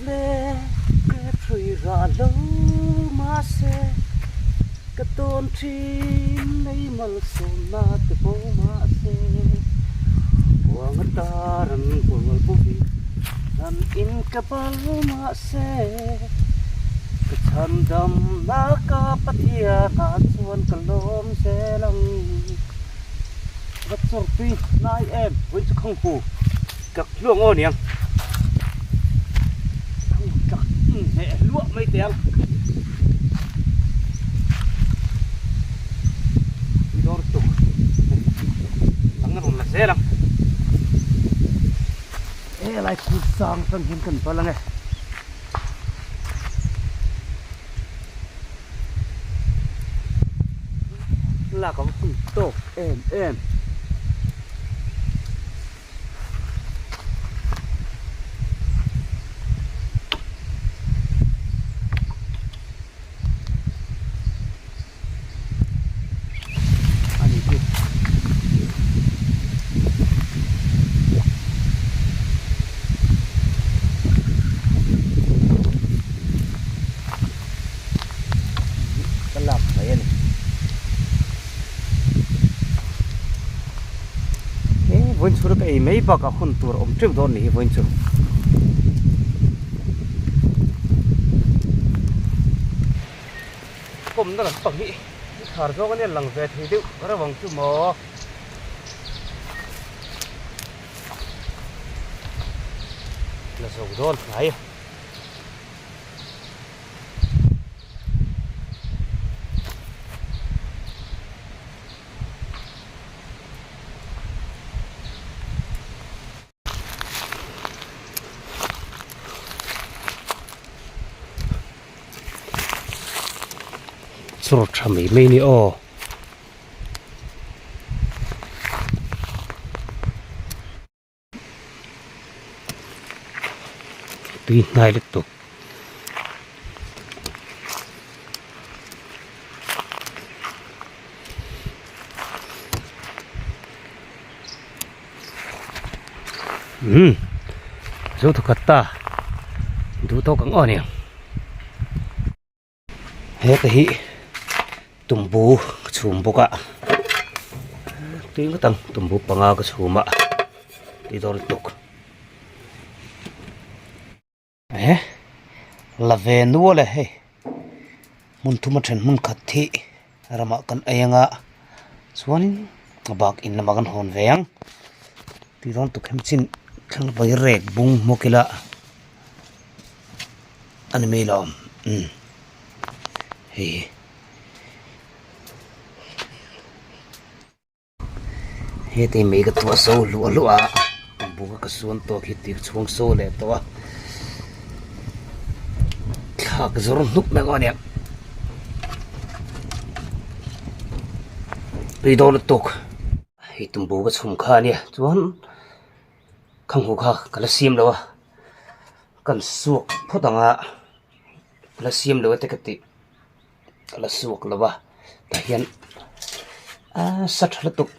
le grep hrui rah lo mahse ka tawn thin lei malsawmna te pawh mahse huang atar an bual bawkin an in ka bal mahse ka chhandam na ka Pathian ah chuan ka lawm zel ang. Va chawr tui hnai em vawiin chu khang hu tlak hluah ngaw aniang khang tlak inhneh hluah mai teh ang tui dawr tuk dang a rawn la zel ang helai khu sang atang hian kan bal ang e. Lak a va hun tawk em em. A ni hi. Ka lak mai a ni. He vawiin chhura ka ei mai bakah hun tur a awm teuh dawn ni hi vawiin chu. Kawmna lam pang hi i khar zawng a nia lang ve thei deuh reuh ang chu maw. La zo dawn hnai a. Chawr tha mai mai ni aw. Tui hnai lutuk. Umm zo thawkhat ta duh tawk ang aw aniang. Heta hi tumbu ka chhum bawk a tui ngawt ang tumbu panga ka chhum a tui dawn lutuk eh la ve nual e hei hmun thum a then hmun khat hi ramah kan ei anga chuanin a bak in lamah kan hawn ve ang tui dawn lutuk hem chin thlang vai rek bung hmawk ila. A ni mai lo umm hei heti mai ka tuah so hluah hluah a buk a ka suan tawh khi tih ka chhuang so leh tawh a thlak zawr hnuk mai ang ania tui dawn lutuk hei tumbu ka chhum kha ania chuan khang hu kha ka la siam lo a. Kan suak phawt ang a, ka la siam lo a te ka tih ka la suak lo a tah hian aaa sa tha lutuk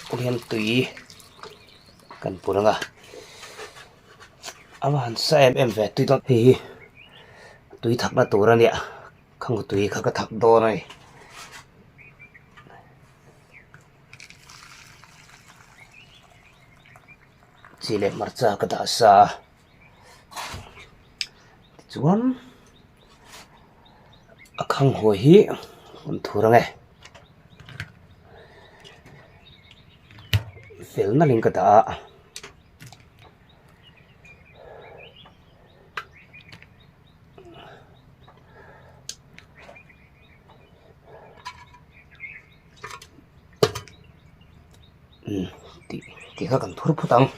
tah hian tui kan pur ang a a va han sa em em ve tui dawn hei hi tui thakna tur a nia khang tui kha ka thak dawn a ni. Chi leh hmarcha ka dah sa a tichuan a khang hawi hi kan thur ang e fel nalhin ka dah a. Umm tih tih kha kan thur phut ang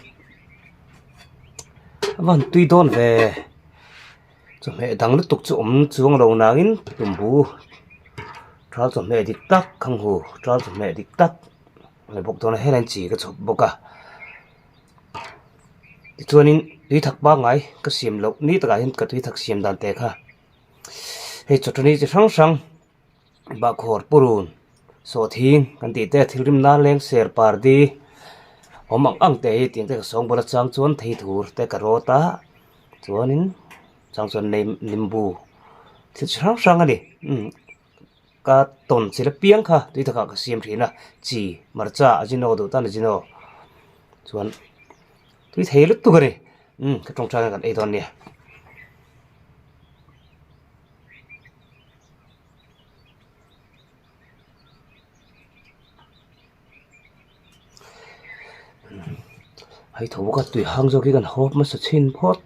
a van tui dawn ve chawhmeh dang lutuk chu awm chuang lo nangin tumbu ṭhal chawhmeh dik tak khang hu ṭhal chawhmeh dik tak a ni bawk dawn a helaiin chi ka chhawp bawk a tichuanin tui thak pangngai ka siam loh ni takah hian ka tui thak siam dan te kha hei chawṭani chi hrang hrang. Bahkhawr purun sawhthing kan tih te thil rim nan leng ser pardi Awm ang ang te hi tiang te ka sawng bawlh a chang chuan thei thur te ka rawt a chuanin chang chuan nimbu thil chi hrang hrang a ni umm ka tawn chil apiang kha tui takah ka siam thin a chi hmarcha ajino duh tan ajino chuan tui thei lutuk a ni umm ka tawngtai na kan ei dawn nia. Hei tho bawk a tui hang zawk hi kan hawp hmasa chhin phawt.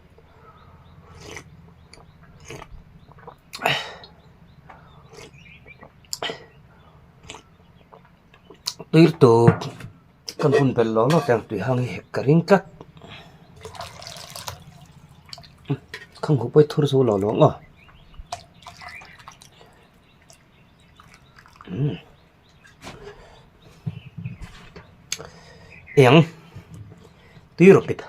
Tui tawp kan hun belh lawk lawk ang tui hang hi ka ring tlat. Khang ho pawh hi thur zo lo lo ang aw. Eng tui rawh pit.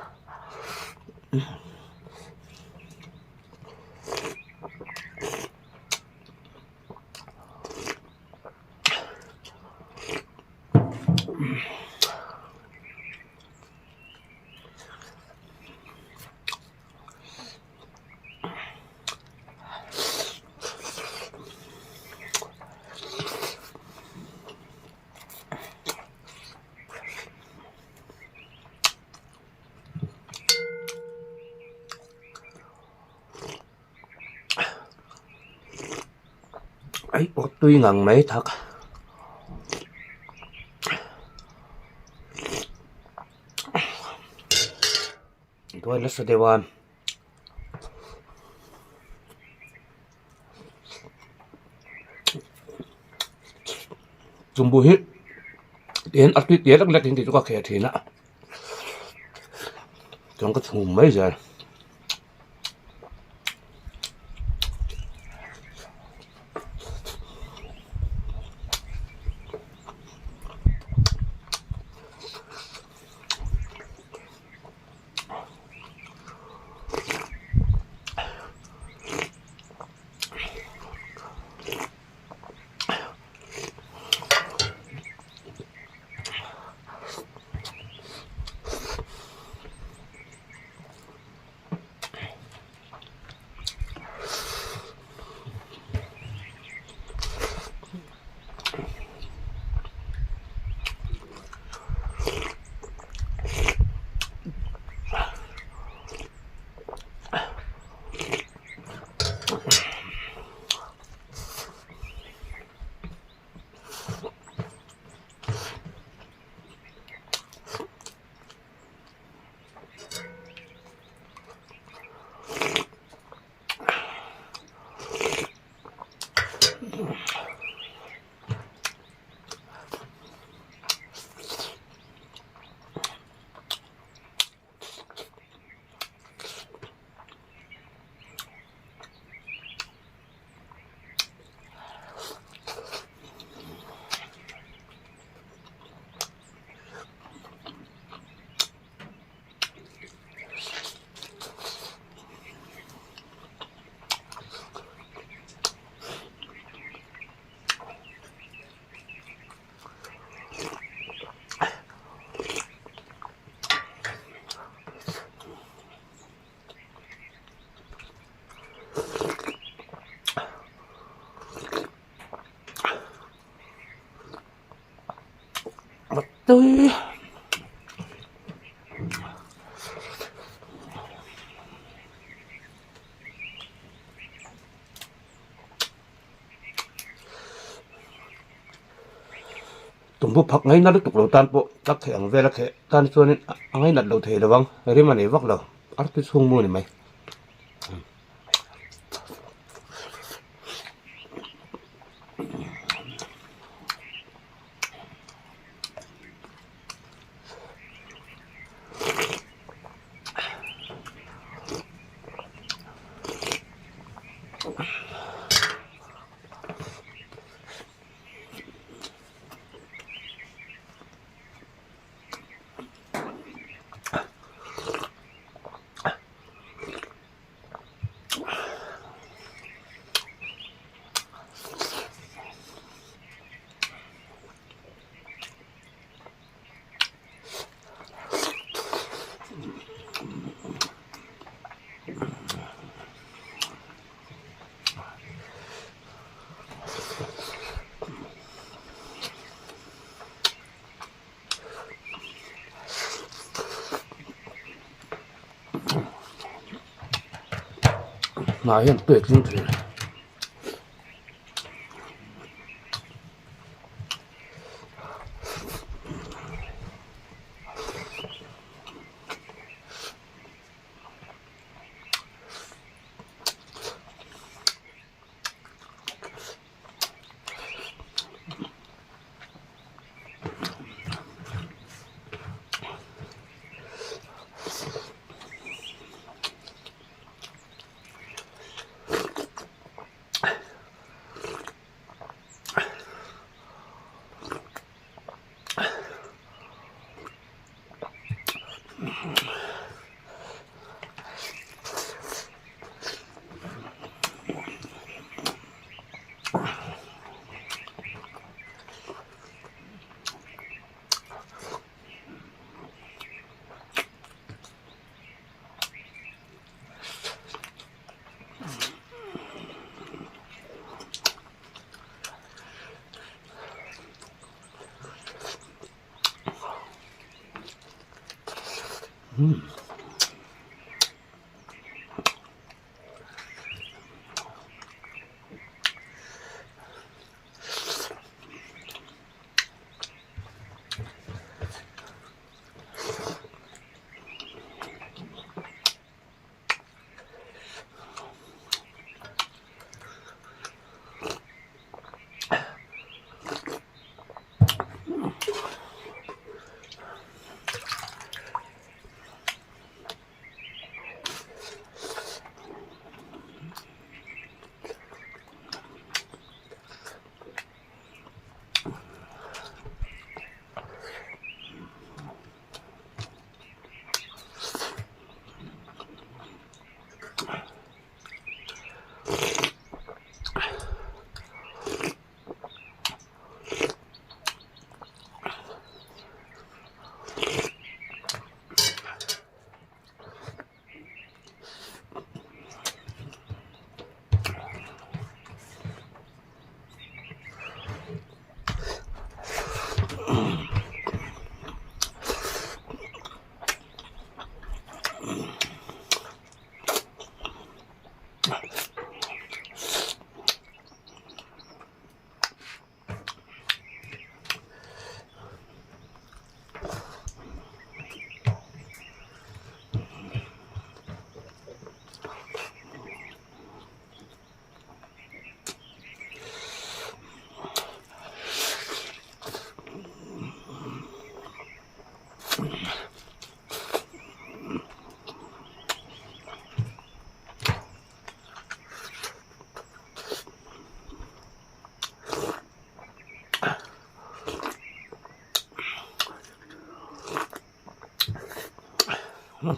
Ei pawh tui ngang mai thak. Duai nasa deuh a. Tumbu hi tihian a tui tia lek lek in tih chu ka kheh thin a chuan ka chhum mai zel. Tui. Tumbu phak ngaina lutuk lo tan pawh ka kheh ang vel a kheh tan chuanin a ngainat lo thei lo ang rim a nei vak lo arti chhung mu a ni mai. Hnah hian tui a tling thin.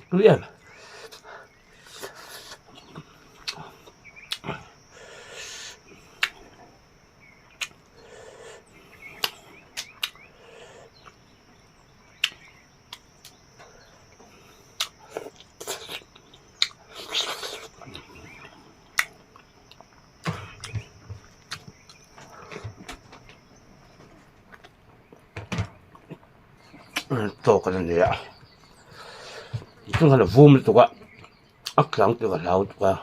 Tui em. Tawk a ni a chungah vum lutuk a a tlang te ka hlau tuk a.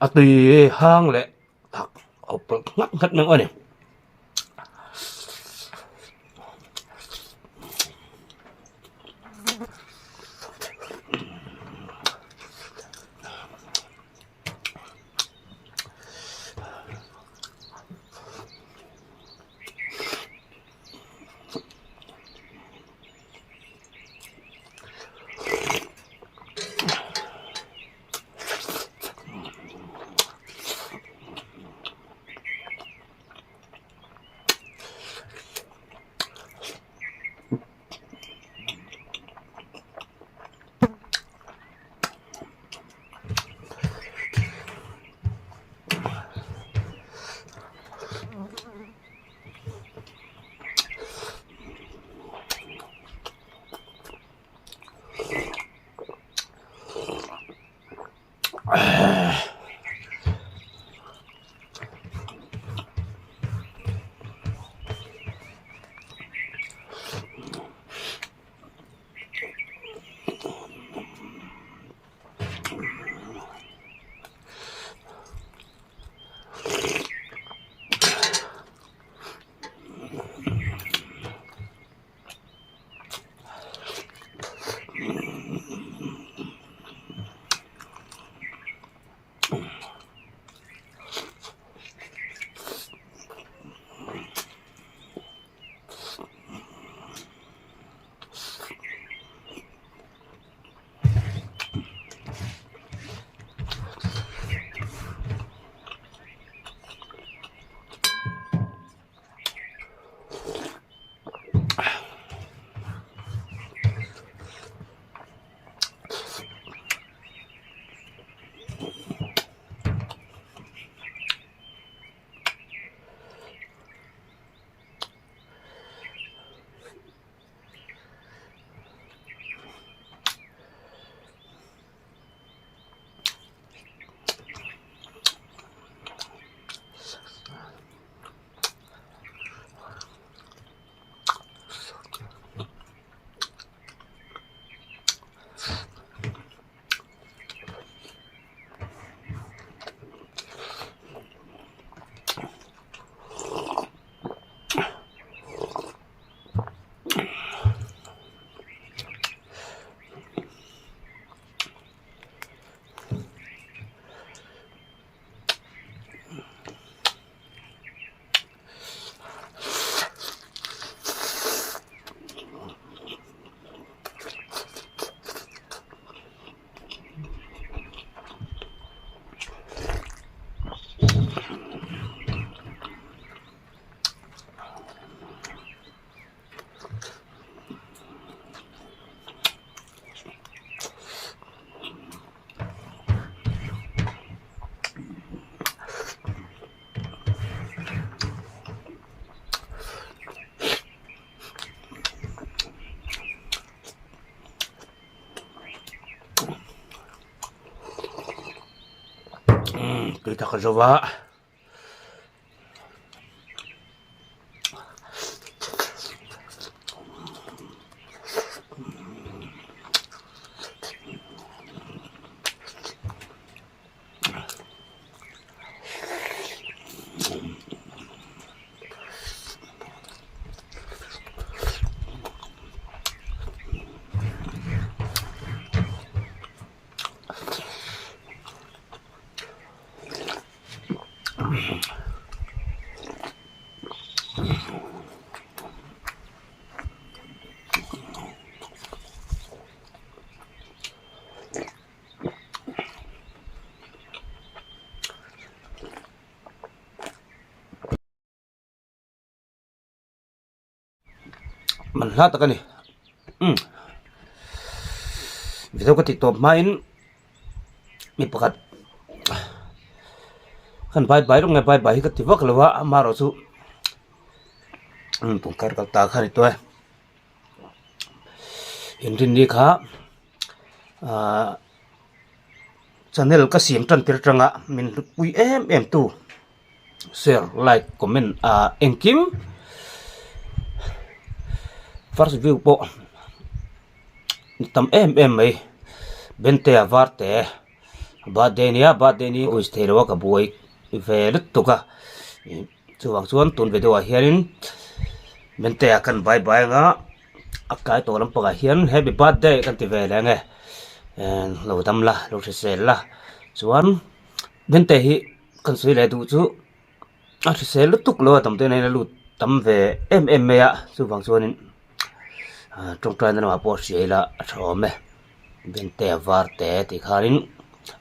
A tui hang leh thak a pawlh nghat nghat mai a ni. tak a zo va. Man hla tak a ni umm video ka tih tawp hmain mi pakhat khan bye bye rawng nge bye bye hi ka ti vak lo a amaherawh chu umm tum kar kal ta kha a ni tawh e inrinni kha ahh channel ka siam tan tir atanga min hlutpui em em tu. Share like comment ah engkim first view pawh ni tam em em mai Bentea Varte birthday ania birthday ni wish thei lo a ka buai ve lutuk a chuvang chuan tun video ah hianin Bentea kan bye bye anga a tlai tawh lampangah hian happy birthday kan ti ve leh ang e lo dam la lo hrisel la chuan Bentea hi. Kan sawi leh duh chu a hrisel lutuk lo a damdawiin a in a lut tam ve em em mai a chuvang chuanin ah tawngtaina lamah pawh hria ila a tha awm e Bente a var te tih khanin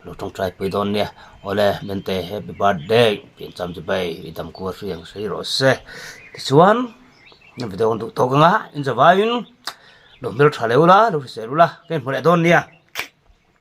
lo tawngtai pui dawn nia awle Bente happy birthday piancham chu bai i dam kual hri ang sawi rawh se tichuan video an duh tawk anga in zavaiin lo hmeltha leh ula lo hrisel ula ka inhmu leh dawn nia.